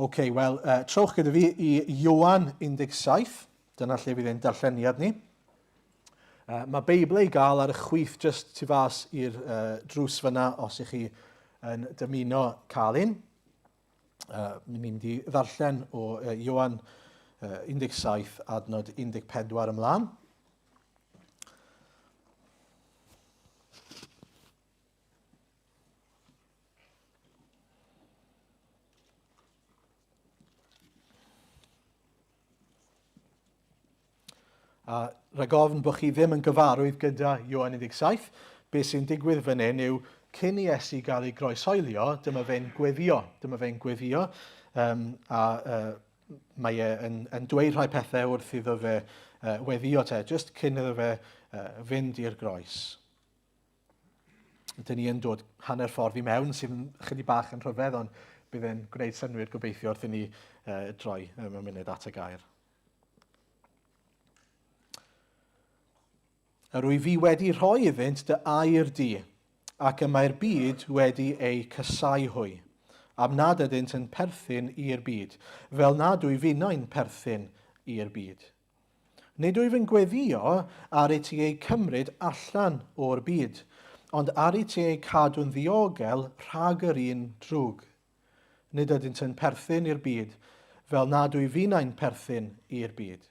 OK, wel, uh, trowch gyda fi i Ioan 17. Dyna lle fydd ein darlleniad ni. Uh, mae Beibl ei gael ar y chwith just tu fas i'r uh, drws fyna os ych chi yn dymuno cael un. Uh, ni'n mynd i ddarllen o uh, Ioan uh, 17 adnod 14 ymlaen. A rhag ofn bod chi ddim yn gyfarwydd gyda Ioan 17, beth sy'n digwydd fan hyn yw cyn i Iesu gael ei groeshoelio, dyma fe'n gweddio. Dyma fe'n gweddio, um, a uh, mae e yn, yn dweud rhai pethau wrth iddo fe uh, weddio te, just cyn iddo fe uh, fynd i'r groes. Dyn ni yn dod hanner ffordd i mewn, sydd yn chydig bach yn rhyfedd, ond bydd e'n gwneud synnwyr gobeithio wrth i ni uh, droi mewn munud at y gair. Yr wyf fi wedi rhoi iddynt dy air di, ac y mae'r byd wedi eu casau hwy, am nad ydynt yn perthyn i'r byd, fel nad wyf finnau'n perthyn i'r byd. Nid wyf yn gweddïo ar i ti eu cymryd allan o'r byd, ond ar i ti eu cadw'n ddiogel rhag yr un drwg. Nid ydynt yn perthyn i'r byd, fel nad wyf finnau'n perthyn i'r byd.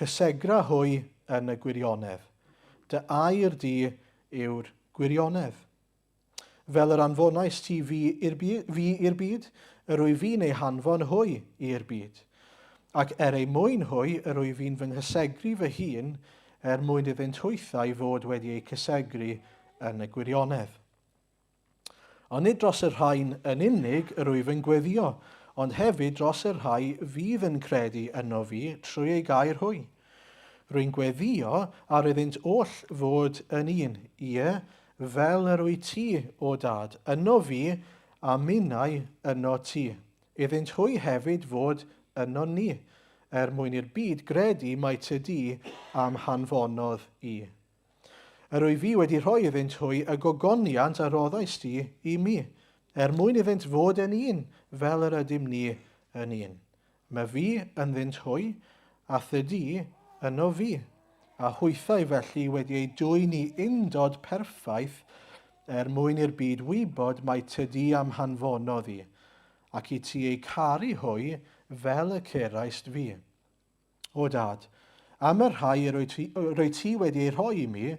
Cysegra hwy yn y gwirionedd. Dy air di yw'r gwirionedd. Fel yr anfonais ti fi i'r byd, fi i'r byd, yr wyf fi'n eu hanfon hwy i'r byd. Ac er eu mwyn hwy, yr wyf fi'n fy nghysegru fy hun, er mwyn iddynt hwythau fod wedi eu cysegru yn y gwirionedd. Ond nid dros y rhain yn unig yr wyf yn gweddio, ond hefyd dros y rhai fydd yn credu yno fi trwy eu gair hwy. Rwy'n gweddïo ar iddynt oll fod yn un, ie, fel yr wyt ti, O Dad, yno fi, a minnau yno ti, iddynt hwy hefyd fod ynon ni, er mwyn i'r byd gredu mai ty di a'm hanfonodd i. Yr wyf fi wedi rhoi iddynt hwy y gogoniant a roddais di i mi, er mwyn iddynt fod yn un, fel yr ydym ni yn un. Mae fi ynddynt hwy, a thydi yno fi, a hwythau felly wedi eu dwyn i undod perffaith er mwyn i'r byd wybod mai tydi a'm hanfonodd i, ac i ti eu caru hwy fel y ceraist fi. O Dad, am y rhai yr wyt ti, yr wyt ti wedi eu rhoi i mi,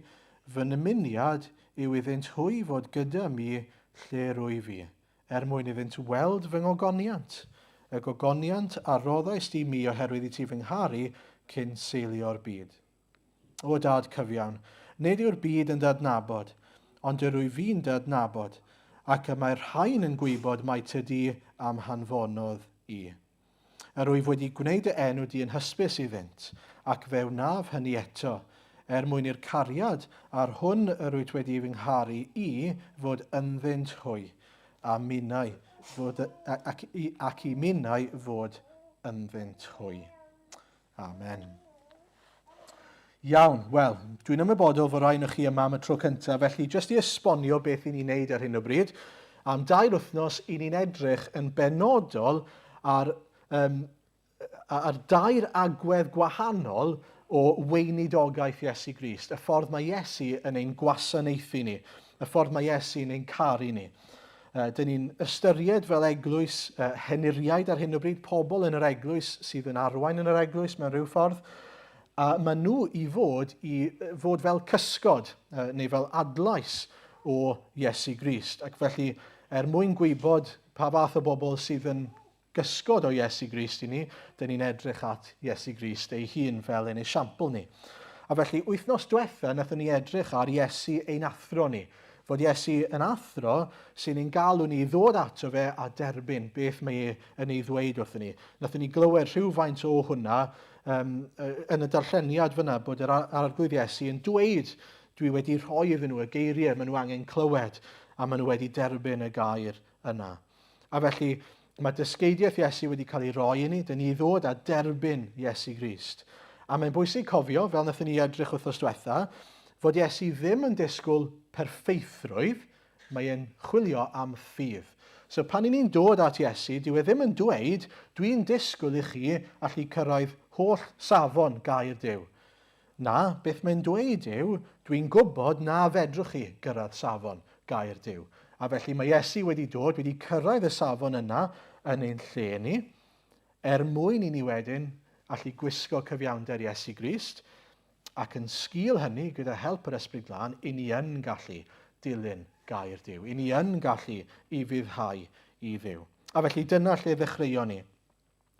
fy nymuniad yw iddynt hwy fod gyda mi lle rwyf fi, er mwyn iddynt weld fy ngogoniant, y gogoniant a roddaist i mi oherwydd i ti fy ngharu cyn seilio'r byd. O Dad cyfiawn, nid yw'r byd yn dy adnabod, ond yr wyf fi'n dy adnabod, ac y mae'r rhain yn gwybod mai tydi a'm hanfonodd i. Yr wyf wedi gwneud dy enw di yn hysbys iddynt, ac fe wnaf hynny eto, er mwyn i'r cariad a'r hwn yr wyt wedi fy ngharu i fod ynddynt hwy, a minnau fod, ac, i, ac i minnau fod ynddynt hwy. Amen. Iawn, wel, dwi'n ymwybodol fod rhai o'ch chi yma am y tro cyntaf, felly jyst i esbonio beth i ni'n neud ar hyn o bryd, am dair wythnos i ni'n edrych yn benodol ar, um, ar dair agwedd gwahanol o weinidogaeth Iesu Grist, y ffordd mae Iesu yn ein gwasanaethu ni, y ffordd mae Iesu yn ein caru ni. Uh, dyn ni'n ystyried fel eglwys uh, henuriaid ar hyn o bryd, pobl yn yr eglwys sydd yn arwain yn yr eglwys mewn rhyw ffordd, a maen nhw i fod i fod fel cysgod uh, neu fel adlais o Iesu Grist. Ac felly, er mwyn gwybod pa fath o bobl sydd yn gysgod o Iesu Grist i ni, dyn ni'n edrych at Iesu Grist ei hun fel ein esiampl ni. A felly, wythnos diwetha, nathon ni edrych ar Iesu ein athro ni. Fod Iesu yn athro sy'n ein galw ni i ddod ato fe a derbyn beth mae e yn ei ddweud wrthyn ni. Nathon ni glywed rhywfaint o hwnna um, yn y darlleniad fyna bod yr Arglwydd Iesu yn dweud dwi wedi rhoi iddyn nhw y geiriau maen nhw angen clywed a maen nhw wedi derbyn y gair yna. A felly, mae dysgeidiaeth Iesu wedi cael ei roi i ni, dyn ni i ddod a derbyn Iesu Grist. A mae'n bwysig cofio, fel wnaethon ni edrych wythnos diwetha, fod Iesu ddim yn disgwyl perffeithrwydd, mae e'n chwilio am ffydd. So pan i ni'n dod at Iesu, dyw e ddim yn dweud, dwi'n disgwyl i chi allu cyrraedd holl safon gair Duw. Na, beth mae'n dweud yw, dwi'n gwybod na fedrwch chi gyrraedd safon gair Duw. A felly mae Iesu wedi dod, wedi cyrraedd y safon yna yn ein lle ni, er mwyn i ni wedyn allu gwisgo cyfiawnder Iesu Grist, ac yn sgil hynny, gyda help yr Ysbryd Glân, i ni yn gallu dilyn gair Duw. I ni yn gallu ufuddhau i Dduw. A felly dyna lle ddechreuon ni.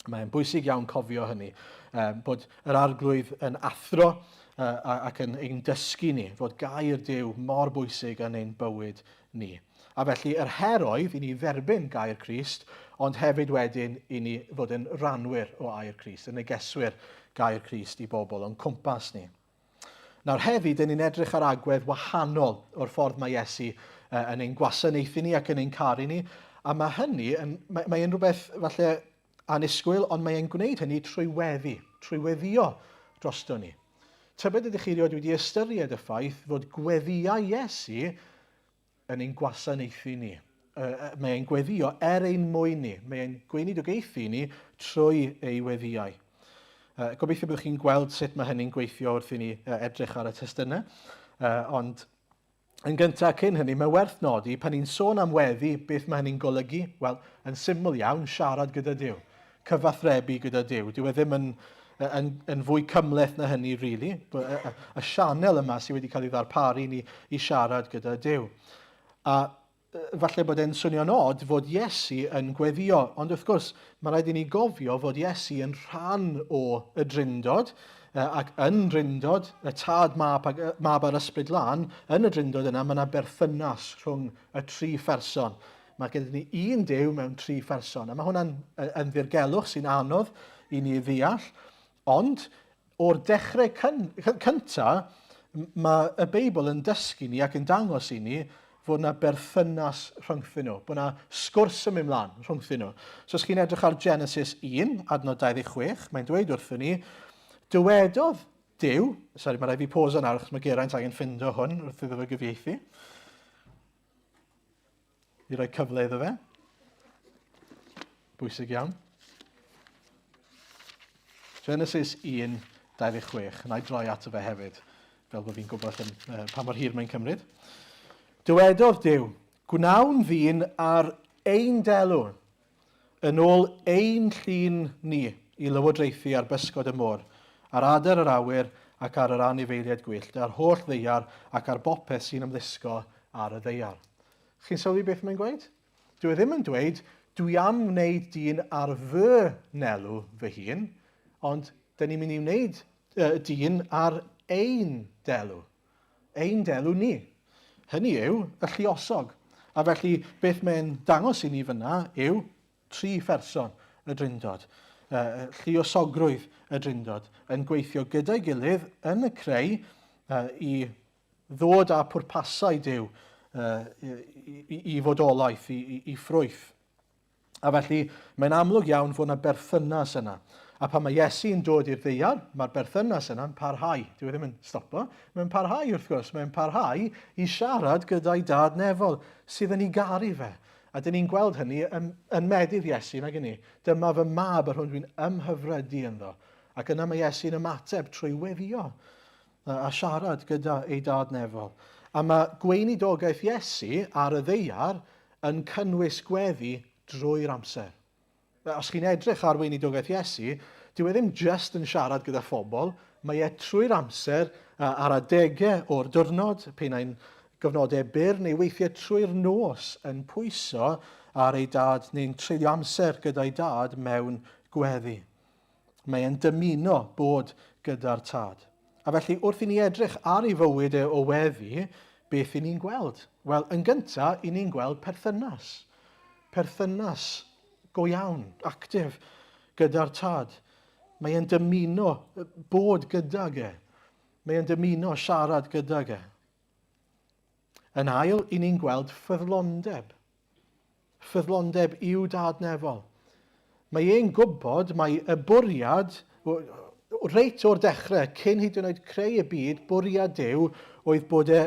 Mae'n bwysig iawn cofio hynny, um, bod yr arglwydd yn athro uh, ac yn ein dysgu ni, fod gair Duw mor bwysig yn ein bywyd ni. A felly yr her oedd i ni dderbyn gair Crist, ond hefyd wedyn i ni fod yn ranwyr o air Crist, yn negeswyr gair Crist i bobl o'n cwmpas ni. Nawr heddi, dyn ni'n edrych ar agwedd wahanol o'r ffordd mae Iesu yn ein gwasanaethu ni ac yn ein caru ni, a mae hynny, yn, mae, mae rhywbeth falle annisgwyl, ond mae e'n gwneud hynny trwy weddi, trwy weddio drosto ni. Tybed ydych chi erioed wedi ystyried y ffaith fod gweddïau Iesu yn ein gwasanaethu ni. Mae e'n gweddio er ein mwyn ni. Mae e'n gweinidogaethu ni trwy ei weddïau. Gobeithio byddwch chi'n gweld sut mae hynny'n gweithio wrth i ni edrych ar y testunau. Ond yn gyntaf, cyn hynny, mae werth nodi, pan ni'n sôn am weddi, beth mae hynny'n golygu? Wel, yn syml iawn, siarad gyda Duw. Cyfathrebu gyda Duw. Dyw e ddim yn, yn, yn fwy cymhleth na hynny, really. Y, y, y sianel yma sydd wedi cael ei ddarparu ni i siarad gyda Duw. A falle bod e'n swnio'n od fod Iesu yn gweddio, ond wrth gwrs, mae rhaid i ni gofio fod Iesu yn rhan o y Drindod, ac yn Drindod, y Tad, Mab, ac, Mab a'r Ysbryd Lân, yn y Drindod yna, mae yna berthynas rhwng y tri pherson. Mae gyda ni un Duw mewn tri pherson, a mae hwnna'n yn ddirgelwch sy'n anodd i ni ddeall, ond o'r dechrau cynta, mae y Beibl yn dysgu ni ac yn dangos i ni fod yna berthynas rhyngthyn nhw, bod yna sgwrs yn mynd mlaen rhyngthyn nhw. So os chi'n edrych ar Genesis 1, adnod 26, mae'n dweud wrthyn ni, dywedodd Duw, sori, mae rhaid fi pause nawr achos mae Geraint angen ffindo hwn wrth iddo fe gyfieithu. I roi cyfle iddo fe. Bwysig iawn. Genesis 1, 26. Na i droi ato fe hefyd, fel bod fi'n gwybod yn, uh, pa mor hir mae'n cymryd. Dywedodd Duw, gwnawn ddyn ar ein delw, yn ôl ein llun ni i lywodraethu ar bysgod y môr, ar adar yr awyr ac ar yr anifeiliaid gwyllt, ar holl ddaear ac ar bopeth sy'n ymlusgo ar y ddaear. Chi'n sylwi beth mae'n gweud? Dyw e ddim yn dweud, dwi am wneud dyn ar fy nelw fy hun, ond dyn ni'n mynd i wneud uh, dyn ar ein delw. Ein delw ni. Hynny yw, y lluosog. A felly, beth mae'n dangos i ni fyna yw tri pherson y Drindod, uh, lluosogrwydd y Drindod, yn gweithio gyda'i gilydd yn y creu uh, i ddod â pwrpasau Duw uh, i, i, i fodolaeth, i, i, i ffrwyth. A felly, mae'n amlwg iawn fod yna berthynas yna. A pan mae Iesu'n dod i'r ddaear, mae'r berthynas yna'n parhau. Dyw e ddim yn stopo. Mae'n parhau, wrth gwrs. Mae'n parhau i siarad gyda'i dad nefol, sydd yn ei garu fe. A dyn ni'n gweld hynny yn, yn medydd Iesu, nag ni? Dyma fy mab yr hwn dwi'n ymhyfrydu ynddo. Ac yna mae Iesu'n ymateb trwy weddio a siarad gyda ei dad nefol. A mae gweinidogaeth Iesu ar y ddaear yn cynnwys gweddi drwy'r amser. Os chi'n edrych ar weinidogaeth Iesu, dyw e ddim jyst yn siarad gyda phobl, mae e trwy'r amser ar adegau o'r diwrnod, pe nai'n gyfnodau byr neu weithiau trwy'r nos yn pwyso ar ei dad neu'n treulio amser gyda'i dad mewn gweddi. Mae e'n dymuno bod gyda'r Tad. A felly, wrth i ni edrych ar ei fywyd e o weddi, beth i ni'n gweld? Wel, yn gyntaf, i ni'n gweld perthynas. Perthynas go iawn, actif, gyda'r Tad. Mae e'n dymuno bod gydag e. Mae e'n dymuno siarad gydag e. Yn ail, i ni'n gweld ffyddlondeb. Ffyddlondeb i'w dad nefol. Mae e'n gwybod mai y bwriad, reit o'r dechrau, cyn hyd yn oed creu y byd, bwriad Duw oedd bod e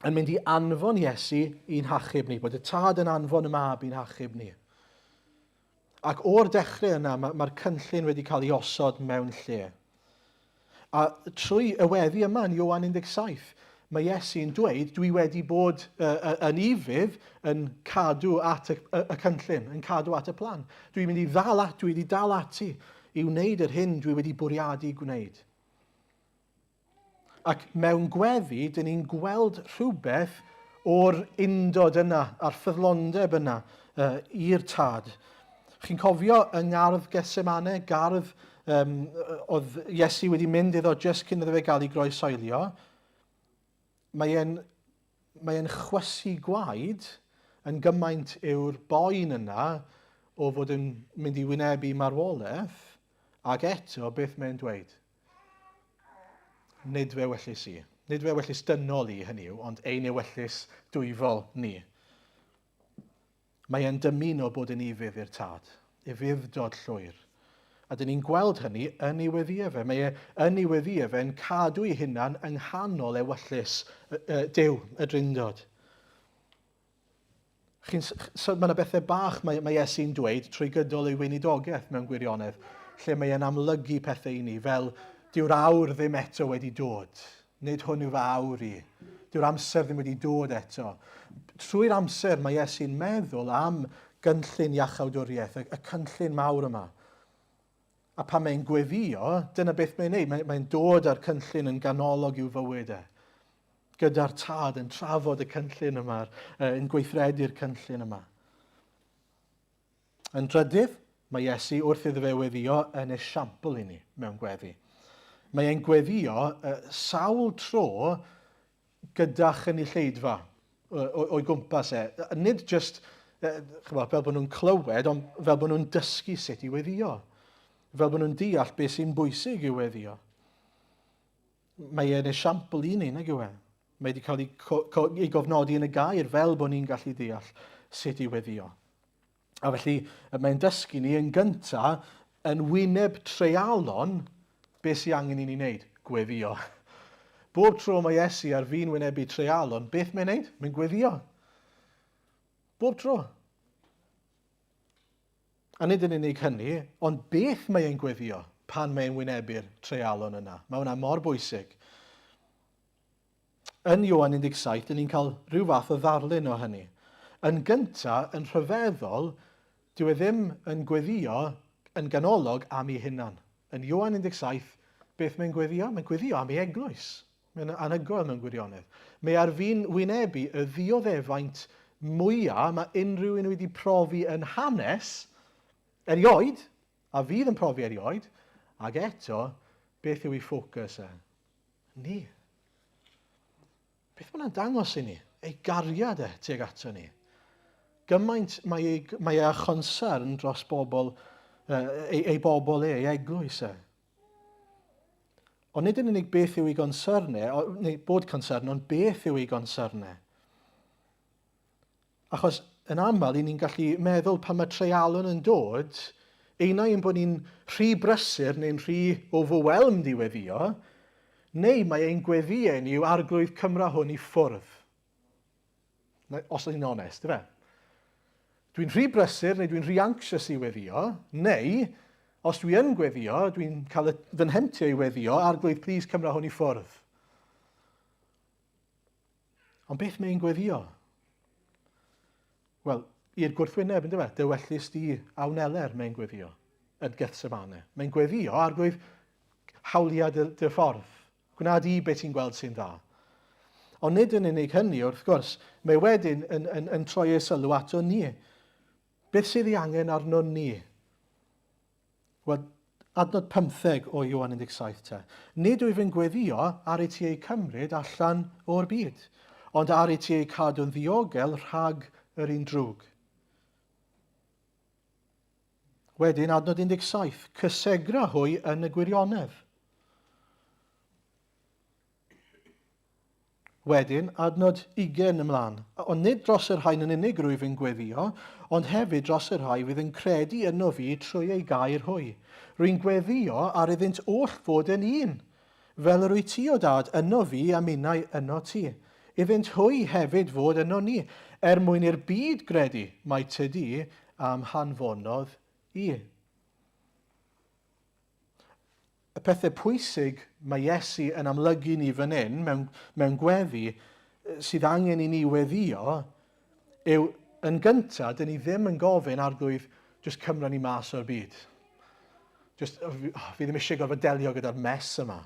yn mynd i anfon Iesu i'n hachub ni, bod y Tad yn anfon y Mab i'n hachub ni. Ac o'r dechrau yna, mae'r ma cynllun wedi cael ei osod mewn lle. A trwy y weddi yma yn Ioan 17, mae Iesu'n dweud, dwi wedi bod uh, yn ufudd yn cadw at y, y, y cynllun, yn cadw at y plan. Dwi'n mynd i ddal at, dwi wedi dal ati i wneud yr hyn dwi wedi bwriadu gwneud. Ac mewn gweddi, dyn ni'n gweld rhywbeth o'r undod yna a'r ffyddlondeb yna uh, i'r tad. Chi'n cofio yng ngardd Gethsemane, gardd um, oedd Iesu wedi mynd iddo jyst cyn iddo fe gael ei groesoelio. Mae e'n mae e'n chwysu gwaed yn gymaint yw'r boen yna o fod yn mynd i wynebu marwolaeth, ac eto beth mae'n dweud? Nid fe ewyllys i. Nid fe ewyllys dynol i, hynny yw, ond ein ewyllys dwyfol ni. Mae e'n dymuno bod yn ufudd i'r tad, ufudd-dod llwyr. A dyn ni'n gweld hynny yn ei weddïau fe. Mae e yn ei weddïau fe yn cadw ei hunan yng nghanol ewyllys Duw, y Drindod. Chi'n, so, mae yna bethau bach mae, mae Iesu'n dweud trwy gydol ei weinidogaeth mewn gwirionedd, lle mae e'n amlygu pethau i ni, fel dyw'r awr ddim eto wedi dod. Nid hwn yw fy awr i. Dyw'r amser ddim wedi dod eto. Trwy'r amser mae Iesu'n meddwl am gynllun iachawdwriaeth, y, y cynllun mawr yma. A pan mae'n gweddïo, dyna beth mae'n neud. Mae'n mae dod â'r cynllun yn ganolog i'w fywyd e. Gyda'r tad yn trafod y cynllun yma, yn gweithredu'r cynllun yma. Yn drydydd, mae Iesu wrth iddo fe weddïo yn esiampl i ni mewn gweddi. Mae e'n gweddïo sawl tro gyda chynulleidfa o'i gwmpas e. Nid just chymod, fel bod nhw'n clywed, ond fel bod nhw'n dysgu sut i weddio. Fel bod nhw'n deall beth sy'n bwysig i weddio. Mae e'n esiampl i ni, nag yw e? Mae wedi cael ei, ei gofnodi yn y gair fel bod ni'n gallu deall sut i weddio. A felly mae'n dysgu ni yn gynta yn wyneb treialon beth sy'n angen i ni wneud? Gweddio. Bob tro mae Iesu ar fin wynebu treialon, beth mae'n wneud? Mae'n gweddio. Bob tro. A nid yn unig hynny, ond beth mae e'n gweddio pan mae'n wynebu'r treialon yna? Mae hwnna mor bwysig. Yn Ioan 17, dyn ni'n cael rhyw fath o ddarlun o hynny. Yn gynta, yn rhyfeddol, dyw e ddim yn gweddio yn ganolog am ei hunan. Yn Ioan 17, beth mae'n gweddio? Mae'n gweddio am ei eglwys. Mae'n anhygoel mewn gwirionedd. Mae ar fin wynebu y ddioddefaint mwyaf mae unrhyw un wedi profi yn hanes erioed, a fydd yn profi erioed, ac eto, beth yw ei ffocws e? Ni. Beth mae hwnna'n dangos i ni? Ei gariad e tuag ato ni. Gymaint mae ei, mae ei â chonsern dros bobl, ei, ei bobl e, ei eglwys e. Ond nid yn unig beth yw ei gonsern e, neu bod concern, ond beth yw ei gonsern e. Achos yn aml, i ni'n gallu meddwl pan mae treialon yn dod, unai ein bod ni'n rhy brysur neu'n rhy overwhelmed i weddio, neu mae ein gweddïau ni yw arglwydd Cymra hwn i ffwrdd. Os ydyn ni'n onest, ife? Dwi'n rhy brysur neu dwi'n rhy anxious i weddio, neu os dwi yn gweddio, dwi'n cael fy nhemtio i weddio, arglwydd, please cymra hwn i ffwrdd. Ond beth mae'n gweddio? Wel, i'r gwrthwyneb, ynddo fe? Dywellus di a wneler mae'n gweddio yn Gethsemane. Mae'n gweddio, arglwydd, hawlia dy, dy ffordd. Gwna di beth ti'n gweld sy'n dda. Ond nid yn unig hynny, wrth gwrs, mae wedyn yn, yn, yn troi ei sylw ato ni. Beth sydd ei angen arno ni? Wel, adnod 15 o Ioan 17 te. Nid wyf yn gweddio ar i ti eu cymryd allan o'r byd, ond ar i ti eu cadw'n ddiogel rhag yr un drwg. Wedyn, adnod 17, cysegra hwy yn y gwirionedd. Wedyn, adnod ugain ymlaen. Ond nid dros y rhain yn unig rwyf yn gweddio, ond hefyd dros y rhai fydd yn credu yno fi trwy eu gair hwy. Rwy'n gweddio ar iddynt oll fod yn un, fel yr wyt ti, o Dad, yno fi a minnau yno ti. iddynt hwy hefyd fod yno ni, er mwyn i'r byd gredu mai ty di a'm hanfonodd i. Y pethau pwysig mae Iesu yn amlygu ni fan hyn mewn, mewn gweddi sydd angen i ni weddio yw yn gyntaf, dyn ni ddim yn gofyn arglwydd jyst cymra ni mas o'r byd. Just, oh, fi ddim eisiau gorfod delio gyda'r mess yma.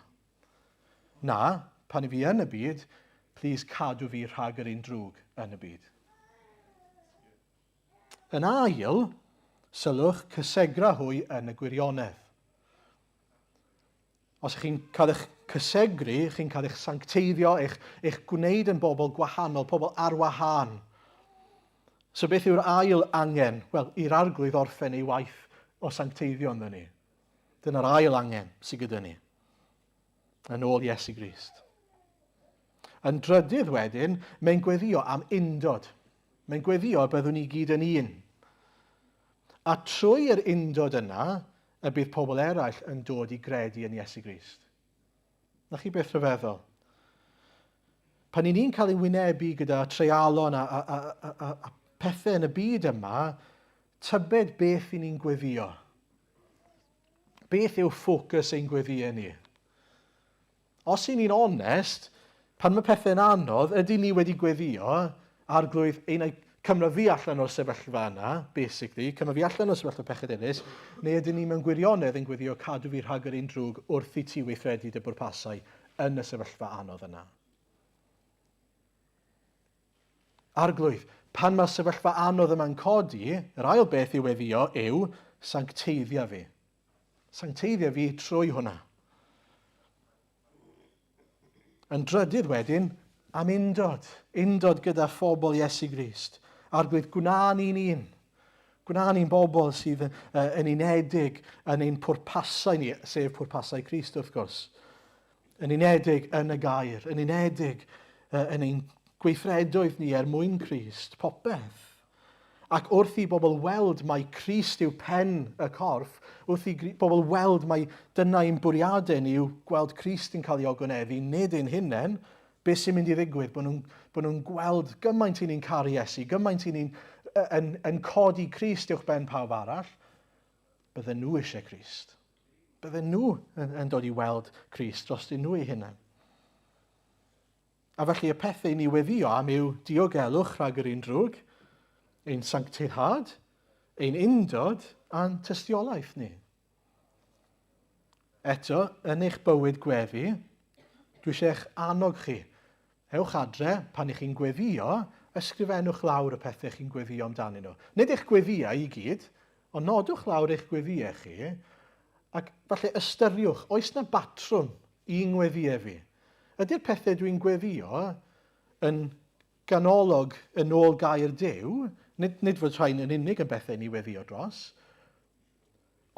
Na, pan i fi yn y byd, please cadw fi rhag yr un drwg yn y byd. Yn ail, sylwch, cysegra hwy yn y gwirionedd. Os ych chi'n cael eich cysegru, chi'n cael eich sancteiddio, eich, eich gwneud yn bobl gwahanol, pobl ar wahân. So beth yw'r ail angen? Wel, i'r arglwydd orffen ei waith o sancteiddio ynddo ni. Dyna'r ail angen sydd gyda ni. Yn ôl Iesu Grist. Yn drydydd wedyn, mae'n gweddio am undod. Mae'n gweddio y byddwn ni gyd yn un. A trwy yr undod yna, y bydd pobl eraill yn dod i gredu yn Iesu Grist. Na chi beth rhyfeddol. Pan i ni'n cael ei wynebu gyda treialon a, a, a, a, a, a pethau yn y byd yma, tybed beth i ni'n gweddio. Beth yw ffocws ein gweddïau ni? Os y'n ni'n onest, pan mae pethau'n anodd, ydy ni wedi gweddio, arglwydd, ein ai cymra fi allan o'r sefyllfa yna, basically, cymra fi allan o'r sefyllfa pechadurus, neu ydyn ni mewn gwirionedd yn gweddio cadw fi rhag yr un drwg wrth i ti weithredu dy bwrpasau yn y sefyllfa anodd yna. Arglwydd, pan mae'r sefyllfa anodd yma'n codi, yr ail beth i weddio yw sancteiddia fi. Sancteiddia fi trwy hwnna. Yn drydydd wedyn, am undod. Undod gyda phobl Iesu Grist. Arglwydd, gwna ni'n un. Gwna ni'n bobl sydd yn unedig yn ein pwrpasau ni, sef pwrpasau Crist wrth gwrs. Yn unedig yn y gair, yn unedig yn ein gweithredoedd ni er mwyn Crist, popeth. Ac wrth i bobl weld mai Crist yw pen y corff, wrth i bobl weld mai dyna ein bwriadau ni yw gweld Crist yn cael ei ogoneddu, nid ein hunain, beth sy'n mynd i ddigwydd? Bod nhw'n bod nhw gweld gymaint i ni'n caru Iesu, gymaint i ni'n yn, yn codi Crist uwch ben pawb arall, bydden nhw eisiau Crist. Bydden nhw yn, yn dod i weld Crist dros nhw eu hunain. A felly y pethau ni weddio am yw diogelwch rhag yr un drwg, ein sancteiddhad, ein undod a'n tystiolaeth ni. Eto, yn eich bywyd gweddi, dwi eisiau eich annog chi. Ewch adre, pan ych chi'n gweddio, ysgrifennwch lawr y pethau chi'n gweddio amdanyn nhw. Nid eich gweddiau i gyd, ond nodwch lawr eich gweddiau chi, ac falle ystyriwch, oes na batrwm i ngweddïau fi? Ydy'r pethau dwi'n gweddio yn ganolog yn ôl gair Duw? Nid, nid fod rhain yn unig yn bethau ni weddio dros,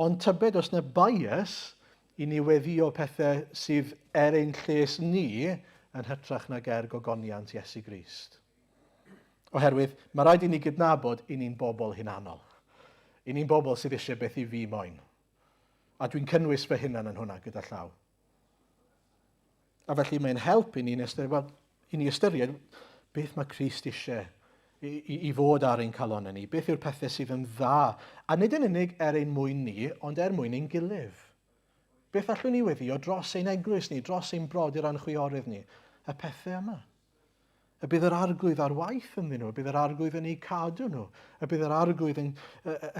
ond tybed os na bias i ni weddio pethau sydd er ein lles ni yn hytrach nag er gogoniant Iesu Grist. Oherwydd mae rhaid i ni gydnabod i ni'n bobl hunanol. I ni'n bobl sydd eisiau beth i fi moyn. A dwi'n cynnwys fy hunan yn hwnna gyda llaw. A felly mae'n help i ni'n ystyried, well, i ni ystyried beth mae Crist eisiau i, i, i fod ar ein calonnau ni, beth yw'r pethau sydd yn dda, a nid yn unig er ein mwyn ni, ond er mwyn ein gilydd. Beth allwn ni weddio dros ein eglwys ni, dros ein brodyr a'n chwiorydd ni, y pethau yma. Y bydd yr arglwydd ar waith ynddyn nhw, y bydd yr arglwydd yn eu cadw nhw, y bydd yr arglwydd yn,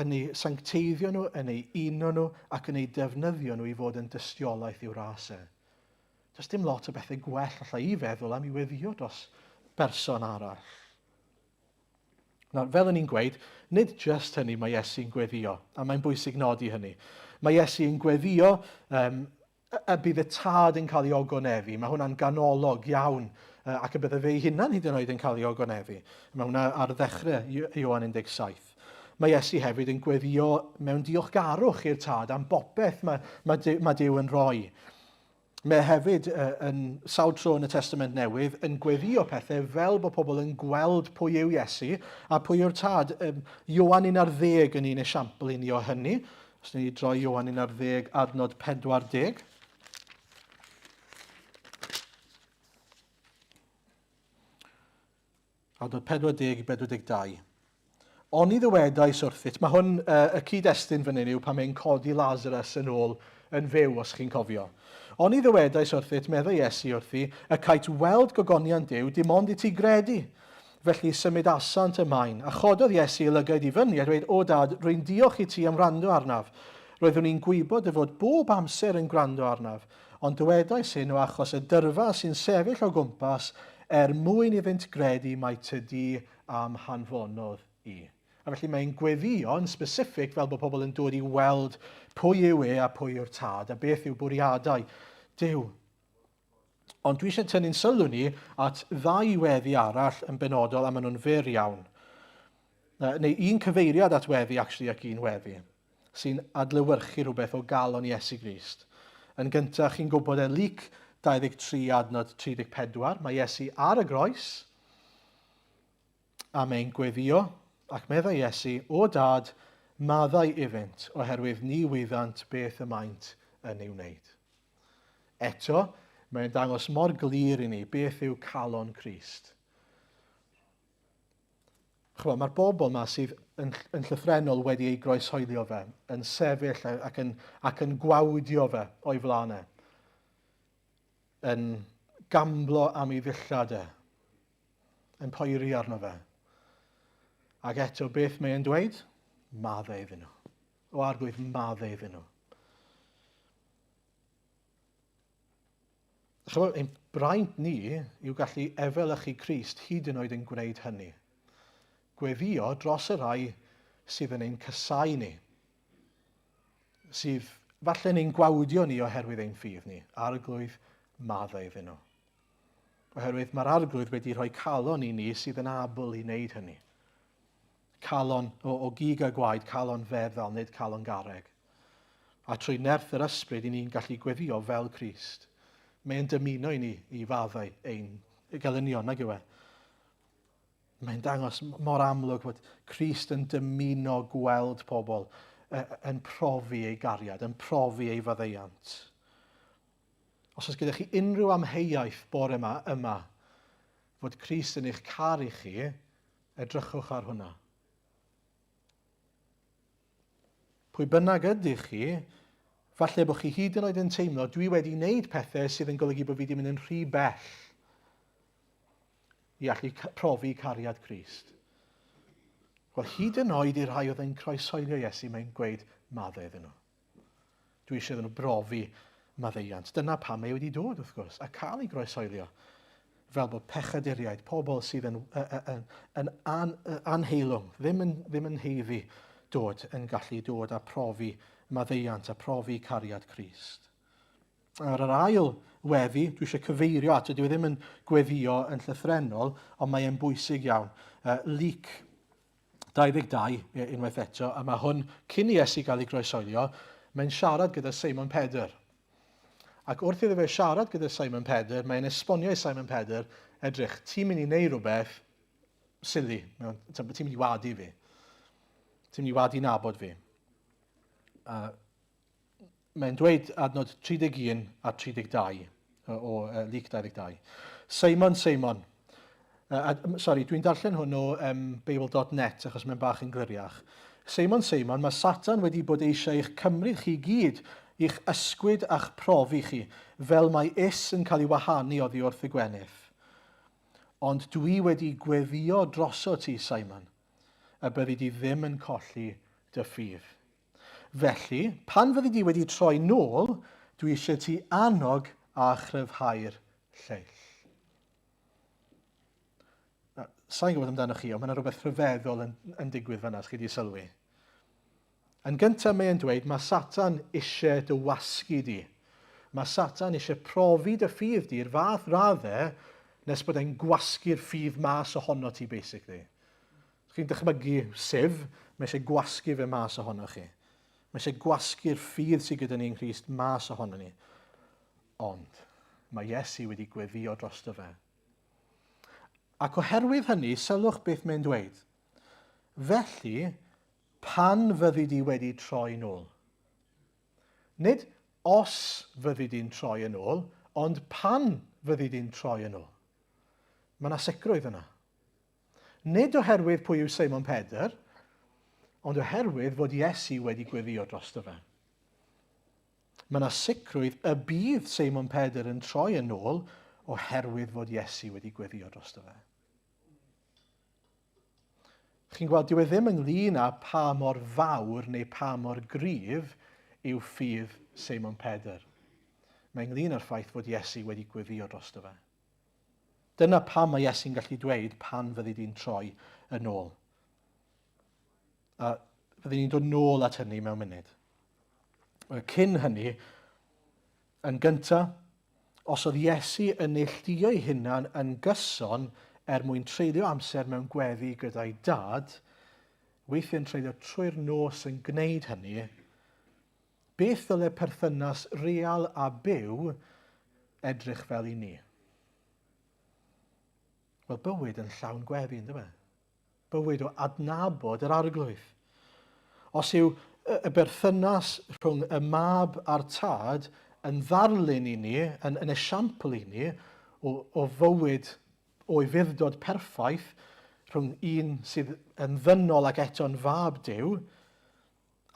yn eu sancteiddio nhw, yn eu uno nhw ac yn eu defnyddio nhw i fod yn dystiolaeth i'w ras e. Does dim lot o bethau gwell allai i feddwl am i weddio dros berson arall. Nawr, fel o'n i'n gweud, nid just hynny mae Iesu'n gweddio, a mae'n bwysig nodi hynny. Mae Iesu yn gweddio um, y bydd y tad yn cael ei ogoneddu. Mae hwnna'n ganolog iawn, ac y bydde fe ei hunan hyd yn oed yn cael ei ogoneddu. Mae hwnna ar ddechrau Ioan 17. Mae Iesu hefyd yn gweddio mewn diolchgarwch i'r tad am bopeth mae, mae, Duw, mae Duw yn rhoi. Mae hefyd yn sawl tro yn y Testament Newydd yn gweddio pethau fel bod pobl yn gweld pwy yw Iesu a pwy yw'r tad. Ioan 11 yn un esiampl i ni o hynny. Os ni droi Ioan 11 adnod 40. Adnod 40 i 42. Oni ddywedais wrthyt, mae hwn, uh, y cyd-destun fan hyn yw pan mae'n codi Lazarus yn ôl yn fyw, os chi'n cofio. Oni ddywedais wrthyt, meddai Iesu wrthi, y cait weld gogoniant Duw, dim ond i ti gredu. Felly symudasant y maen, a chododd Iesu ei lygaid i fyny a dweud, O Dad, rwy'n diolch i ti am wrando arnaf. Roeddwn i'n gwybod dy fod bob amser yn gwrando arnaf, ond dywedais hyn o achos y dyrfa sy'n sefyll o gwmpas, er mwyn iddynt gredu mai tydi a'm hanfonodd i. A felly mae'n gweddïo yn specific fel bod pobl yn dod i weld pwy yw e a pwy yw'r tad a beth yw bwriadau Duw. Ond dwi eisiau tynnu'n sylw ni at ddau weddi arall yn benodol a maen nhw'n fyr iawn. Neu un cyfeiriad at weddi actually ac un weddi sy'n adlewyrchu rhywbeth o galon Iesu Grist. Yn gyntaf, chi'n gwybod e, Luc 23 adnod 34, mae Iesu ar y groes, A mae'n gweddïo, ac meddai Iesu, O Dad, maddau iddynt, oherwydd ni wyddant beth y maent yn ei wneud. Eto, mae'n dangos mor glir i ni beth yw calon Crist. Chymod, mae'r bobl yma sydd yn, yn llythrennol wedi ei groeshoelio fe, yn sefyll ac yn, ac yn gwawdio fe o'i flaen e, yn gamblo am ei ddillad e, yn poeri arno fe. Ac eto, beth mae e'n dweud? Maddau iddyn nhw. O arglwydd, maddau iddyn nhw. Chymod, ein braint ni yw gallu efelychu Crist hyd yn oed yn gwneud hynny. Gweddio dros y rhai sydd yn ein casau ni, sydd falle'n ein gwawdio ni oherwydd ein ffydd ni. Arglwydd, maddau iddyn nhw. Oherwydd mae'r Arglwydd wedi rhoi calon i ni sydd yn abl i wneud hynny. Calon o, o gig a gwaed, calon feddal, nid calon garreg. A trwy nerth yr ysbryd i ni'n gallu gweddio fel Crist. Mae'n dymuno i ni i faddau ein gelynion, nag yw e? Mae'n dangos mor amlwg fod Crist yn dymuno gweld pobl yn profi ei gariad, yn profi ei faddeuant. Os oes gyda chi unrhyw amheuaeth bore yma, yma, fod Crist yn eich caru chi, edrychwch ar hwnna. Pwy bynnag ydych chi, falle bod chi hyd yn oed yn teimlo, dwi wedi wneud pethau sydd yn golygu bod fi wedi mynd yn rhy bell i allu profi cariad Crist. Wel, hyd yn oed i'r rhai oedd yn croeshoelio Iesu, mae'n gweud maddau iddyn nhw. Dwi eisiau iddyn nhw brofi maddeuant. Dyna pam mae wedi dod, wrth gwrs, a cael ei groeshoelio. Fel bod pechaduriaid, pobl sydd yn, yn, yn an, anheilwng, ddim yn, ddim yn heiddi dod, yn gallu dod a profi maddeuant a profi cariad Crist. Ar yr ail weddi, dwi eisiau cyfeirio ato, dwi e ddim yn gweddio yn llythrennol, ond mae e'n bwysig iawn. Uh, Luc 22, unwaith eto, a mae hwn cyn i Iesu gael ei groeshoelio, mae'n siarad gyda Seimon Pedr. Ac wrth iddo fe siarad gyda Simon Pedr, mae'n esbonio i Simon Pedr, edrych, ti'n mynd i wneud rhywbeth silly, ti'n mynd i wadu fi. Ti'n mynd i wadu nabod fi. A Mae'n dweud adnod 31 a 32 o uh, Luc 22. Seimon, Seimon. Uh, sorry, dwi'n darllen hwn o um, Bible.net achos mae'n bach yn gliriach. Seimon, Seimon, mae Satan wedi bod eisiau eich cymryd chi gyd, i'ch ysgwyd a'ch profi chi, fel mae is yn cael ei wahanu oddi wrth y gwenith. Ond dwi wedi gweddio droso ti, Simon, y byddi di ddim yn colli dy ffydd. Felly, pan fyddi di wedi troi nôl, dwi eisiau ti annog a chryfhau'r lleill. Sa'n gwybod amdano chi, ond mae yna rhywbeth rhyfeddol yn, yn digwydd fanna, os chi wedi sylwi. Yn gyntaf mae e'n dweud, mae Satan eisiau dy wasgu di. Mae Satan eisiau profi dy ffydd di i'r fath raddau nes bod e'n gwasgu'r ffydd mas ohono ti, basically. Chi'n dychmygu sif, mae eisiau gwasgu fe mas ohono chi. Mae eisiau gwasgu'r ffydd sydd gyda ni yng Nghrist mas ohono ni. Ond mae Iesu wedi gweddio drosto fe. Ac oherwydd hynny, sylwch beth mae'n dweud. Felly, pan fyddi di wedi troi nôl. Nid os fyddi di'n troi yn ôl, ond pan fyddi di'n troi yn ôl. Mae yna sicrwydd yna. Nid oherwydd pwy yw Seimon Pedr, ond oherwydd fod Iesu wedi gweddio drosto fe. Mae yna sicrwydd y bydd Seimon Pedr yn troi yn ôl oherwydd fod Iesu wedi gweddio drosto fe. Chi'n gweld, dyw e ddim ynglyn â pa mor fawr neu pa mor gryf yw ffydd Seimon Pedr. Mae ynglyn â'r ffaith fod Iesu wedi gweddio drosto fe. Dyna pam mae Iesu'n gallu dweud pan fyddi di'n troi yn ôl. A fyddwn ni'n dod nôl at hynny mewn munud. Cyn hynny, yn gyntaf, os oedd Iesu yn neilltuo'i hunan yn gyson er mwyn treulio amser mewn gweddi gyda'i dad, weithiau'n treulio trwy'r nos yn gwneud hynny, beth ddyle perthynas real a byw edrych fel i ni? Wel, bywyd yn llawn gweddi, ynddo fe? Bywyd o adnabod yr Arglwydd. Os yw y berthynas rhwng y mab a'r tad yn ddarlun i ni, yn, yn esiampl i ni o, o fywyd o ufudd-dod perffaith rhwng un sydd yn ddynol ac eto'n fab Duw,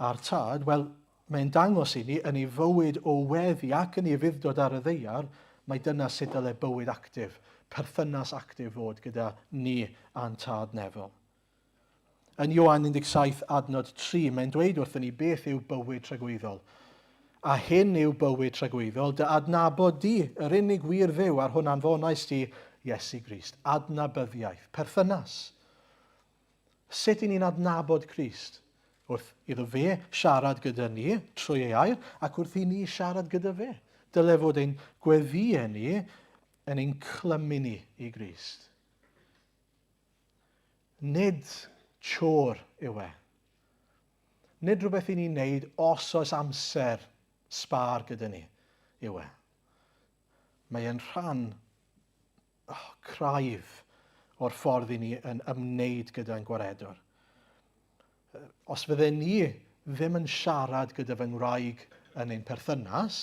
a'r Tad, wel, mae'n dangos i ni yn ei fywyd o weddi ac yn ei ufudd-dod ar y ddaear, mai dyna sut dyle bywyd actif, perthynas actif fod gyda ni a'n Tad nefol. Yn Ioan 17 adnod 3, mae'n dweud wrthyn ni beth yw bywyd tragwyddol. A hyn yw bywyd tragwyddol, dy adnabod di, yr unig wir Dduw a'r hwn anfonais di, Iesu Grist. Adnabyddiaeth, perthynas. Sut i ni'n adnabod Crist? Wrth iddo fe siarad gyda ni trwy ei air ac wrth i ni siarad gyda fe. Dyle fod ein gweddïau ni yn ein clymu ni i Grist. Nid chore yw e. Nid rhywbeth i ni'n neud os oes amser sbâr gyda ni yw e. Mae e'n rhan oh, craidd o'r ffordd i ni yn ymwneud gyda'n gwaredwr. Os fydden ni ddim yn siarad gyda fy ngwraig yn ein perthynas,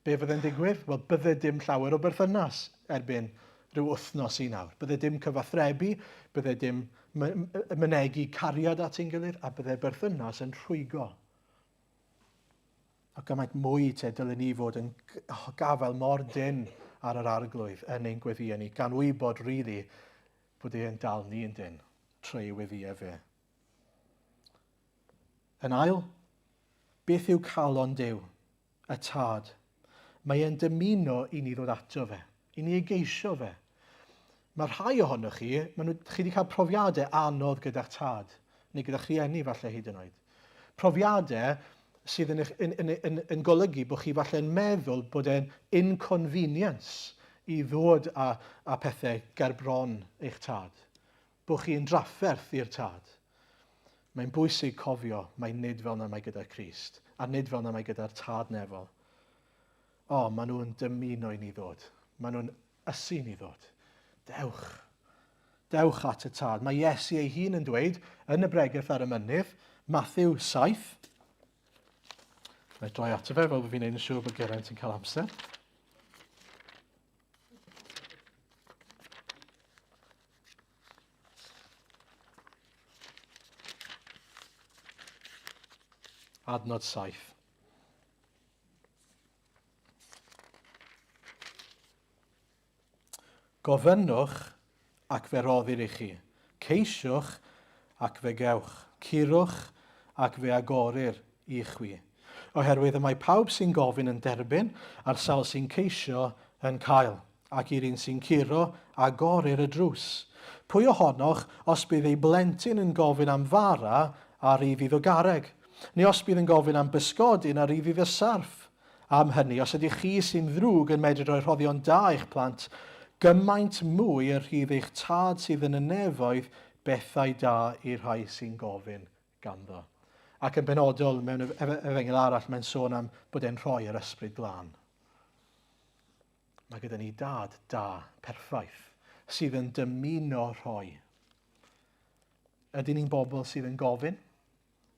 be fydde'n digwydd? Wel, bydde dim llawer o berthynas erbyn rhyw wythnos i nawr. Bydde dim cyfathrebu, bydde dim mynegi cariad at ein gilydd, a bydde berthynas yn rhwygo. A gymaint mwy te dylen ni fod yn oh, gafael mor dynn ar yr arglwydd yn ein gweddïau ni, gan wybod rili really, bod e'n dal ni yn dynn trwy ei weddïau fe. Yn ail, beth yw calon Duw, y Tad? Mae e'n dymuno i ni ddod ato fe, i ni ei geisio fe. Mae rhai ohonoch chi, maen nhw, chi wedi cael profiadau anodd gyda'ch tad, neu gyda'ch rhieni falle hyd yn oed. Profiadau sydd yn, yn, yn, yn, yn golygu bod chi falle'n meddwl bod e'n inconvenience i ddod â, â pethau ger bron eich tad. Bod chi'n drafferth i'r tad. Mae'n bwysig cofio mai nid fel 'na mae gyda Crist, a nid fel 'na mae gyda'r Tad nefol. O, maen nhw'n dymuno i ni ddod. Maen nhw'n ysu i ni ddod. Dewch. Dewch at y Tad. Mae Iesu ei hun yn dweud yn y bregeth ar y mynydd, Matthew 7. Mae droi ato fe fel bod fi'n neud yn siŵr bod Geraint yn cael amser. Adnod 7. Gofynnwch ac fe roddir i chi. Ceisiwch ac fe gewch. Curwch ac fe agorir i chwi. Oherwydd y mae pawb sy'n gofyn yn derbyn, a'r sawl sy'n ceisio yn cael. Ac i'r un sy'n curo, agorir y drws. Pwy ohonoch, os bydd ei blentyn yn gofyn am fara, a rydd iddo garreg? Neu os bydd yn gofyn am bysgodyn, a rydd iddo sarff? Am hynny, os ydych chi sy'n ddrwg yn medru rhoi rhoddion da i'ch plant, gymaint mwy y rhydd eich Tad sydd yn y nefoedd bethau da i'r rhai sy'n gofyn ganddo. Ac yn benodol, mewn efengyl arall, mae'n sôn am bod e'n rhoi yr ysbryd glân. Mae gyda ni dad da, perffaith, sydd yn dymuno rhoi. Ydyn ni'n bobl sydd yn gofyn?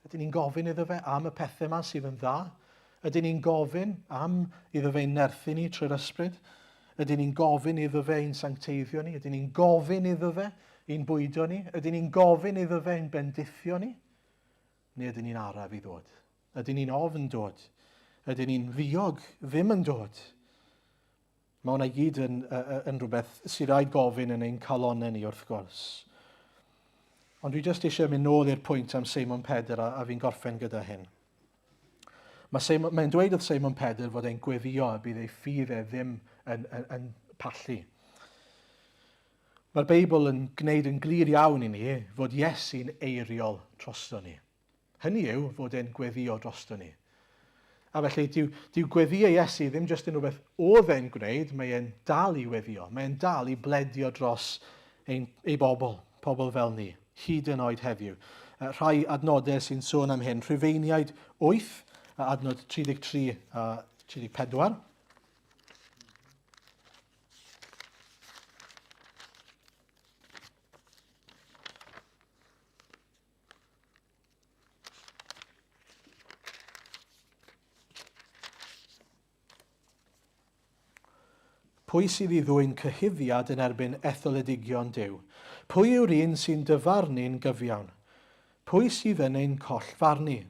Ydyn ni'n gofyn iddo fe am y pethau yma sydd yn dda? Ydyn ni'n gofyn am iddo fe'n nerthu ni trwy'r ysbryd? Ydyn ni'n gofyn iddo fe ein sancteiddio ni? Ydyn ni'n gofyn iddo fe i'n bwydo ni? Ydyn ni'n gofyn iddo fe i'n bendithio ni? Neu ydyn ni'n araf i ddod? Ydyn ni'n ofn dod? Ydyn ni'n ddiog ddim yn dod? Mae hwnna i gyd yn, yn rhywbeth sydd rhaid gofyn yn ein calonnau ni wrth gwrs. Ond dwi jyst eisiau mynd nôl i'r pwynt am Seimon Pedr a, a fi'n gorffen gyda hyn. Mae Seimon, mae'n dweud wrth Seimon Pedr fod e'n gweddio y bydd ei ffydd e ddim yn, yn, yn pallu. Mae'r Beibl yn gwneud yn glir iawn i ni fod Iesu'n eiriol drosto ni. Hynny yw, fod e'n gweddio drosto ni. A felly, dyw, dyw gweddio Iesu ddim jyst yn rhywbeth oedd e'n gwneud, mae e'n dal i weddio, mae e'n dal i bledio dros ein, ei bobl, pobl fel ni, hyd yn oed heddiw. Rhai adnodau sy'n sôn am hyn, Rhufeiniaid 8, adnod 33 a 34. Pwy sydd i ddwyn cyhuddiad yn erbyn etholedigion Duw? Pwy yw'r un sy'n dyfarnu'n gyfiawn? Pwy sydd yn ein collfarnu?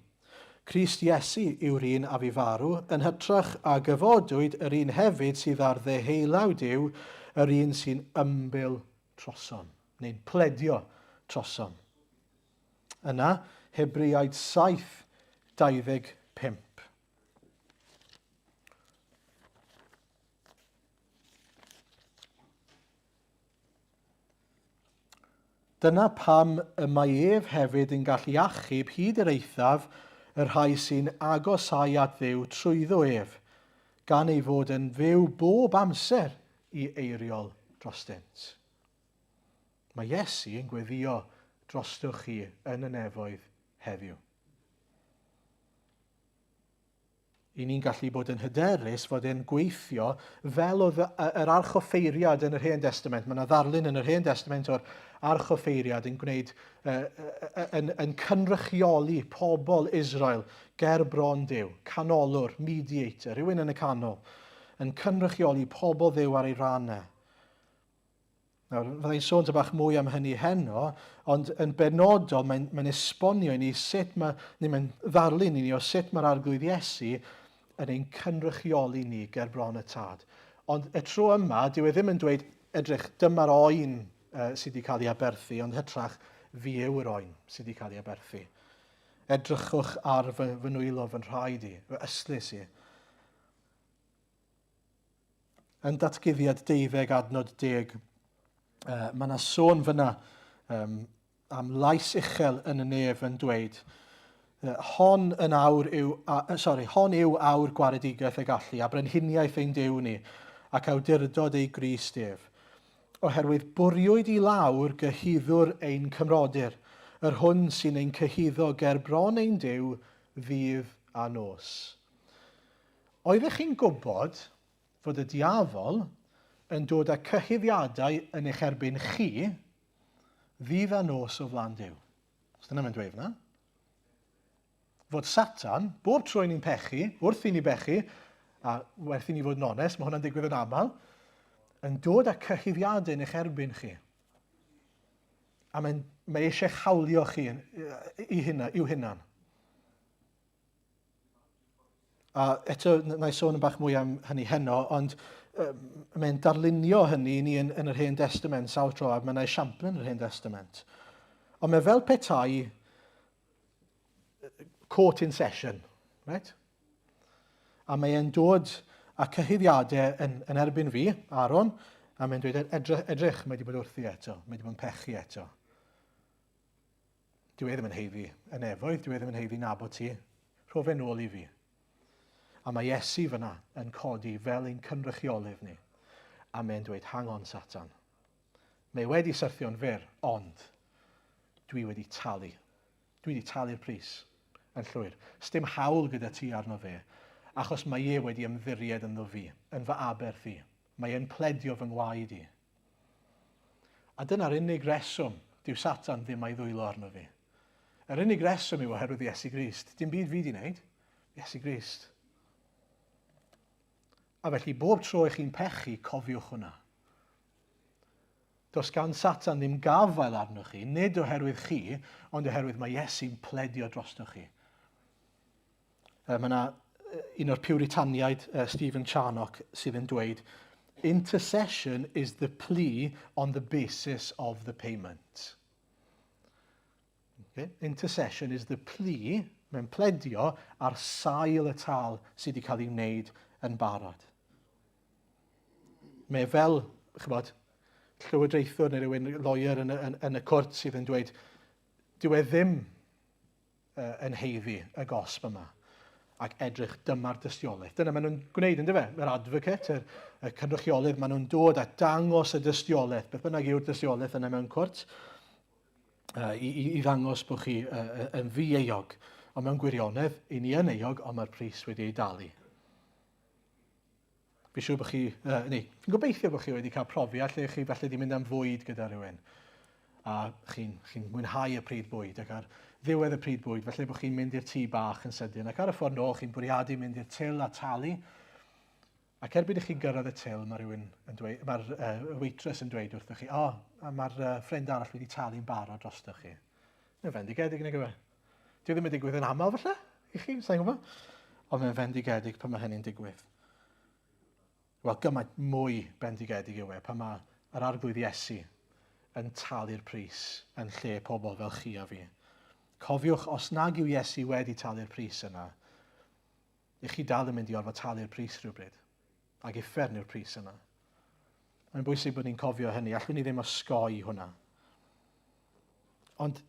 Crist Iesu yw'r un a fu farw, yn hytrach a gyfodwyd yr un hefyd sydd ar ddeheulaw Duw, yr un sy'n ymbil trosom, neu'n pledio trosom. Yna, Hebreaid 7, 25. Dyna pam y mae ef hefyd yn gallu achub hyd yr eithaf y rhai sy'n agosáu at Dduw trwyddo ef, gan ei fod yn fyw bob amser i eiriol drostynt. Mae Iesu yn gweddio drostoch chi yn y nefoedd heddiw. I ni'n gallu bod yn hyderus fod e'n gweithio fel oedd yr archoffeiriad yn yr Hen Destament. Mae yna ddarlun yn yr Hen Destament o'r archoffeiriad yn gwneud, uh, yn, yn cynrychioli pobl Israel ger bron Duw, canolwr, mediator, rhywun yn y canol, yn cynrychioli pobl Dduw ar ei rhan e. Nawr, fyddai'n sôn ta bach mwy am hynny heno, ond yn benodol mae'n mae esbonio i ni sut mae, neu mae'n ddarlun i ni o sut mae'r Arglwydd Iesu yn ein cynrychioli ni ger bron y Tad. Ond y tro yma, dyw e ddim yn dweud, edrych, dyma'r oen uh, sydd wedi cael ei aberthu, ond hytrach, fi yw'r oen sydd wedi cael ei aberthu. Edrychwch ar fy, fy nwylo, fy nhraed i, fy ystlys i. Yn datguddiad deuddeg adnod deg, uh, mae yna sôn fyna um, am lais uchel yn y nef yn dweud, hon yn awr yw, uh, sorry, hon yw awr gwaredigaeth y gallu a brenhiniaeth ein Duw ni ac awdurdod ei Grist ef. Oherwydd bwriwyd i lawr gyhuddwr ein cymrodyr, yr hwn sy'n ein cyhuddo ger bron ein Duw ddydd a nos. Oeddech chi'n gwybod fod y diafol yn dod â cyhuddiadau yn eich erbyn chi ddydd a nos o flaen Duw? Os dyna mae'n dweud fyna. Fod Satan, bob tro i ni'n pechu, wrth i ni bechu, a werth i ni fod yn onest, mae hwnna'n digwydd yn aml, yn dod â cyhuddiadau yn eich erbyn chi. A mae'n, mae eisiau hawlio chi i hynna, i'w hunan. A eto, na i sôn yn bach mwy am hynny heno, ond um, mae'n darlunio hynny i ni yn, yn yr Hen Testament sawl tro, a mae yna esiampl yn yr Hen Testament. Ond mae fel petai court in session, right? A mae e'n dod â cyhuddiadau yn, yn erbyn fi, Aaron, a mae'n dweud, edrych, edrych, mae wedi bod wrthi eto, mae wedi bod yn pechu eto. Dyw e ddim yn heiddi y nefoedd, dyw e ddim yn heiddi nabod ti. Rho fe nôl i fi. A mae Iesu fyna yn codi fel ein cynrychiolydd ni. A mae'n dweud, hang on, Satan. Mae wedi syrthio'n fyr, ond dwi wedi talu. Dwi wedi talu'r pris yn llwyr. Sdim hawl gyda ti arno fe, achos mae e wedi ymddiried ynddo fi, yn fy aberth i. Mae e'n pledio fy ngwaed i. A dyna'r unig reswm dyw Satan ddim a'i ddwylo arno fi. Yr unig reswm yw oherwydd Iesu Grist. Dim byd fi di wneud. Iesu Grist. A felly bob tro i chi'n pechu, cofiwch hwnna. Does gan Satan ddim gafael arnoch chi, nid oherwydd chi, ond oherwydd mae Iesu'n pledio drostoch chi. Mae yna un o'r Puritaniaid, Stephen Charnock, sydd yn dweud, Intercession is the plea on the basis of the payment. Okay? Intercession is the plea, mae'n pledio ar sail y tal sydd wedi cael ei wneud yn barod. Mae fel, chybod, llywodraethwr neu rhywun lawyer yn, yn, yn y cwrt sydd yn dweud, dyw e ddim yn heiddi y gosb yma ac edrych dyma'r dystiolaeth. Dyna maen nhw'n gwneud, ynddo fe? Mae'r advocate, y, y cynrychiolydd, maen nhw'n dod a dangos y dystiolaeth, beth bynnag yw'r dystiolaeth yna mewn cwrt, i, i, i ddangos bod chi yn ddi-euog. Ond mewn gwirionedd, i ni yn euog, ond mae'r pris wedi ei dalu. Fi'n siŵr bod chi, uh, neu, fi'n gobeithio bod chi wedi cael profiad lle chi falle wedi mynd am fwyd gyda rhywun. A chi'n chi mwynhau y pryd bwyd ac ar ddiwedd y pryd bwyd, falle bod chi'n mynd i'r tŷ bach yn sydyn ac ar y ffordd nôl chi'n bwriadu mynd i'r til a talu. Ac erbyn i chi gyrraedd y til, mae rhywun yn dweud, mae'r uh, waitress yn dweud wrthoch chi, o, oh, mae'r uh, ffrind arall wedi talu'n barod drostoch chi. Mae'n fendigedig, nag yw e? Dyw e ddim yn digwydd yn aml falle, i chi, sa'n gwybod. Ond mae'n fendigedig pan mae hynny'n digwydd. Wel, gymaint mwy bendigedig yw e pan mae yr arglwydd Iesu yn talu'r pris yn lle pobl fel chi a fi. Cofiwch, os nag yw Iesu wedi talu'r pris yna, i chi dal yn mynd i orfod talu'r pris rhywbryd. Ac uffern yw'r pris yna. Mae'n bwysig bod ni'n cofio hynny. Allwn ni ddim osgoi hwnna. Ond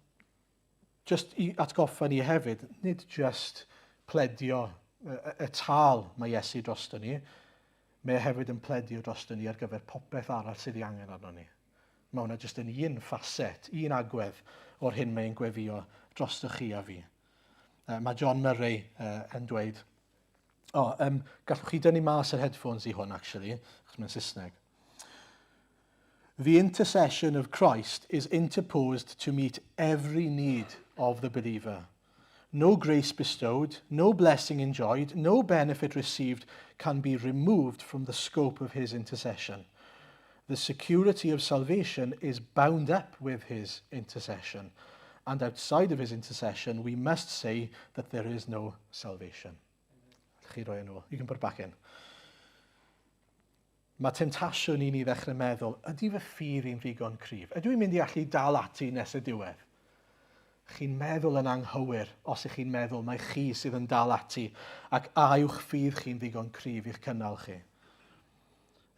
Just i atgoffa ni hefyd, nid just pledio y, y tâl mae Iesu drosto ni, mae e hefyd yn pledio drosto ni ar gyfer popeth arall sydd ei angen arno ni. Mae hwnna jyst yn un ffaset, un agwedd o'r hyn mae'n gweddio drosto chi a fi. Mae John Murray yn dweud, o, oh, um, gallwch chi dynnu mas yr headphones i hwn, actually, achos mae'n Saesneg. The intercession of Christ is interposed to meet every need of the believer. No grace bestowed, no blessing enjoyed, no benefit received can be removed from the scope of his intercession. The security of salvation is bound up with his intercession. And outside of his intercession, we must say that there is no salvation. Chi roi yn ôl. You can put it back in. Mae temtasiwn i ni ddechrau meddwl, ydy fy ffydd i'n ddigon cryf? Ydw i'n mynd i allu dal ati nes y diwedd? Chi'n meddwl yn anghywir os ych chi'n meddwl mai chi sydd yn dal ati ac a yw'ch ffydd chi'n ddigon cryf i'ch cynnal chi.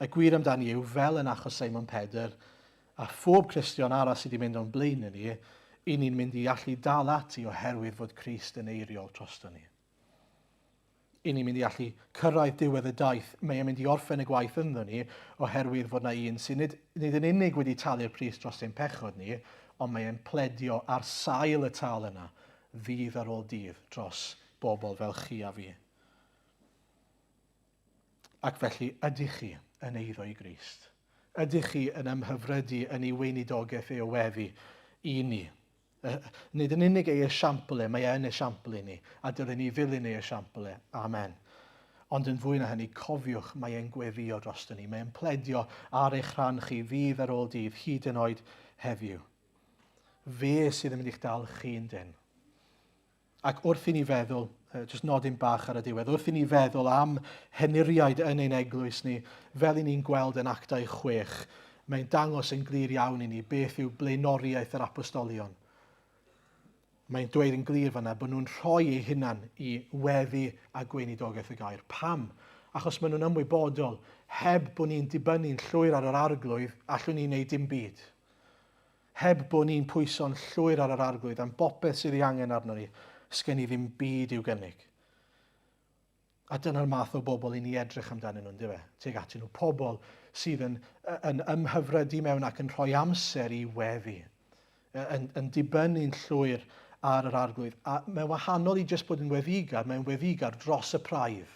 Y gwir amdani yw, fel yn achos Simon Pedr a phob Cristion arall sydd wedi mynd o'n blaen ni, i ni'n mynd i allu dal ati oherwydd fod Crist yn eiriol drosto ni. i ni'n mynd i allu cyrraedd diwedd y daith, mae e'n mynd i orffen y gwaith ynddo ni, oherwydd fod na un sy'n nid, nid yn unig wedi talu'r pris dros ein pechod ni, ond mae e'n pledio ar sail y tâl yna, ddydd ar ôl dydd, dros bobl fel chi a fi. Ac felly, ydych chi yn eiddo i Grist? Ydych chi yn ymhyfrydu yn ei weinidogaeth e o weddi i ni? Nid yn unig ei esiampl e, mae e yn esiampl i ni, a dylen ni ddilyn ei esiampl e. Amen. Ond yn fwy na hynny, cofiwch, mae e'n gweddio drosto ni. Mae e'n pledio ar eich rhan chi ddydd ar ôl dydd, hyd yn oed heddiw. Fe sydd yn mynd i'ch dal chi'n dyn. Ac wrth i ni feddwl, jyst nodyn bach ar y diwedd, wrth i ni feddwl am henuriaid yn ein eglwys ni, fel i ni'n gweld yn Actau 6, mae'n dangos yn glir iawn i ni beth yw blaenoriaeth yr apostolion. Mae'n dweud yn glir fanna bod nhw'n rhoi eu hunan i weddi a gweinidogaeth y gair. Pam? Achos maen nhw'n ymwybodol, heb bod ni'n dibynnu'n llwyr ar yr arglwydd, allwn ni wneud dim byd. Heb bo ni'n pwyso'n llwyr ar yr Arglwydd am bopeth sydd ei angen arno ni, sgen i ddim byd i'w gynnig. A dyna'r math o bobl i ni edrych amdanyn nhw, yndyfe? Tuag atyn nhw. Pobl sydd yn, yn ymhyfrydu mewn ac yn rhoi amser i weddi. Yn, yn dibynnu'n llwyr ar yr Arglwydd. A mae'n wahanol i jyst bod yn weddigar, mae'n weddigar dros y praidd.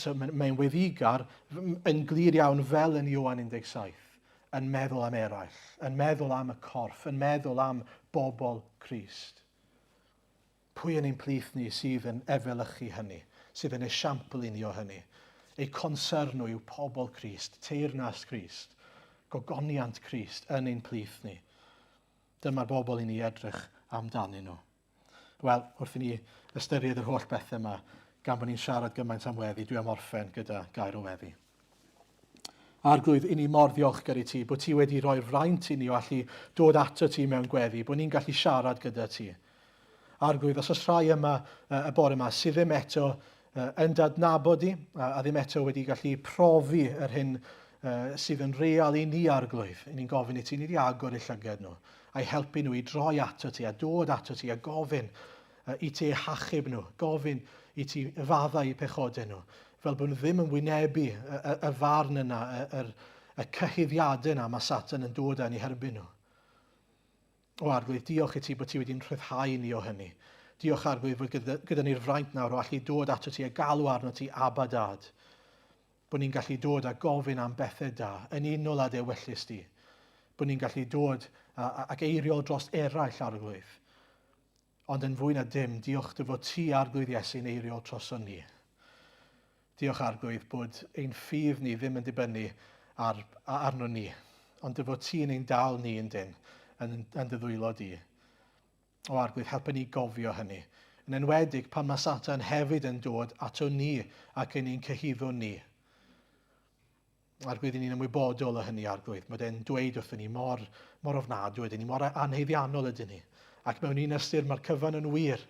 So mae'n mae weddigar yn glir iawn fel yn Ioan 17, yn meddwl am eraill, yn meddwl am y corff, yn meddwl am bobl Crist. Pwy yn ein plith ni sydd yn efelychu hynny, sydd yn esiampl i ni o hynny? Eu concern nhw yw pobl Crist, teyrnas Crist. gogoniant Crist yn ein plith ni. Dyma'r bobl i ni edrych amdanyn nhw. Wel, wrth i ni ystyried yr holl bethau yma, gan bod ni'n siarad gymaint am weddi, dwi am orffen gyda gair o weddi. Arglwydd, i ni mor ddiolchgar i ti, bod ti wedi rhoi'r fraint i ni o allu dod ato ti mewn gweddi, bod ni'n gallu siarad gyda ti. Arglwydd, os oes rhai yma y bore yma sydd ddim eto yn dadnabod di, a ddim eto wedi gallu profi yr hyn sydd yn real i ni, Arglwydd, i ni'n gofyn i ti, ni wedi agor eu llygad nhw, a'i helpu nhw i droi ato ti, a dod ato ti, a gofyn i ti eu hachub nhw, gofyn i ti faddau eu pechodau nhw, fel bod nhw ddim yn wynebu y, y, y farn yna, y, y, y cyhuddiadau yna mae Satan yn dod â ni herbyn nhw. O Arglwydd, diolch i ti bod ti wedi'n rhyddhau ni o hynny. Diolch Arglwydd fod gyda, gyda ni'r fraint nawr o allu dod ato ti a galw arno ti, Abba Dad. Bod ni'n gallu dod a gofyn am bethau da, yn unol â dy ewyllys di. Bod ni'n gallu dod a, a, ac eiriol dros eraill, Arglwydd. Ond yn fwy na dim, diolch dy fod ti, Arglwydd Iesu'n eiriol troson ni. Diolch, Arglwydd, bod ein ffydd ni ddim yn dibynnu ar, arno ni, ond dy fod ti'n ein dal ni yn dyn, yn, yn dy ddwylo di. O Arglwydd, helpa ni gofio hynny. Yn enwedig pan mae Satan hefyd yn dod ato ni ac yn ein cyhuddo ni. Arglwydd, ni'n ymwybodol o hynny, Arglwydd. Mae e'n dweud wrthyn ni mor, mor ofnadwy ydyn ni, mor anhaeddiannol ydyn ni. Ac mewn un ystyr mae'r cyfan yn wir.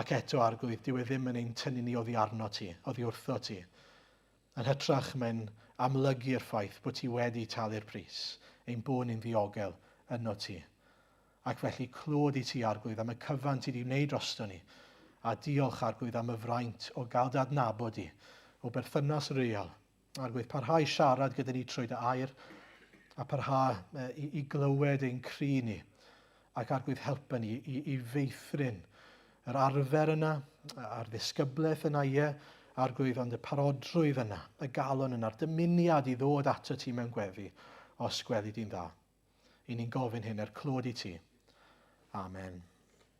Ac eto, Arglwydd, dyw e ddim yn ein tynnu ni oddi arno ti, oddi wrtho ti. Yn hytrach, mae'n amlygu'r ffaith bod ti wedi talu'r pris, ein bod ni'n ddiogel yno ti. Ac felly clod i ti, Arglwydd, am y cyfan ti wedi wneud drosto ni. A diolch, Arglwydd, am y fraint o gael dy adnabod di, o berthynas real Arglwydd, parhau siarad gyda ni trwy dy air, a parhau i, i glywed ein cri ni. Ac Arglwydd, helpa ni i, i feithrin yr arfer yna, a'r ddisgyblaeth yna, ie, Arglwydd, ond y parodrwydd yna, y galon yna'r dymuniad i ddod ato ti mewn gweddi, os gweli di'n dda. I ni'n gofyn hyn er clod i ti. Amen.